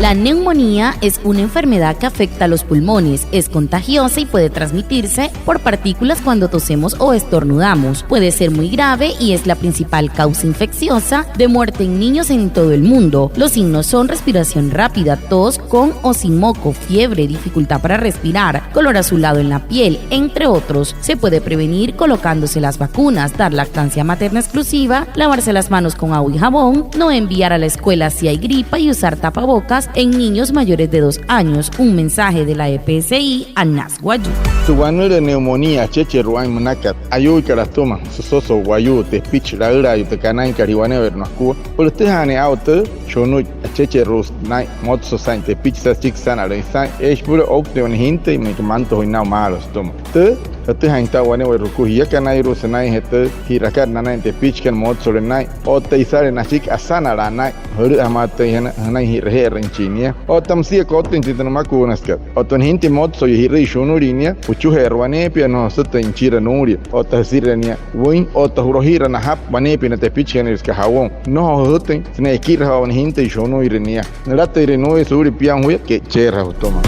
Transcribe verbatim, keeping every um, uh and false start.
La neumonía es una enfermedad que afecta a los pulmones, es contagiosa y puede transmitirse por partículas cuando tosemos o estornudamos. Puede ser muy grave y es la principal causa infecciosa de muerte en niños en todo el mundo. Los signos son respiración rápida, tos con o sin moco, fiebre, dificultad para respirar, color azulado en la piel, entre otros. Se puede prevenir colocándose las vacunas, dar lactancia materna exclusiva, lavarse las manos con agua y jabón, no enviar a la escuela si hay gripa y usar tapabocas en niños mayores de dos años. Un mensaje de la E P S I Anas Wayuu. Tü wanülüü neumonía achecheru'u aa'in münakat, ayuuikat atüma süsoso wayuu tepichi laülaayuu tü kanainkat jia wane'ewaire nakua. Süpüla atüjaanüin aa'u tü shunui achecheru'u naa'in, motsosain tepichi süchiki süsanalüin saa'in, eeshi süpüla ouktüin wane jintüi müin aka mantojuin naa'u maalü sütüma. Tü, jütüjaainjatü aa'u wane'ewaire jukua jiakanairua sünainjee tü ji'rakat nanain tepichikana, motsole naa'in otta isale nachiki asanalaa naa'in, jülü'üjamaatüin jünain ji'raje'erüinjachin nia. Otta müsia kottüinjatüin tü nümakuunasükat. Otta wane jintüi motsoyuu ji'rüi shunulin nia, püchuje'erü waneepia, nnojo jüsütüin nüchira nuulia. Otta jüsirüle nia wüin, otta juroji'rüle najapü waneepia na tepichikana süka jawoun. Nnojo jüsütüin sünain ekirajawaa wane jintüi shunuire nia. Nülatüiree nuulia suulia piama juya ke'icheerü jütüma.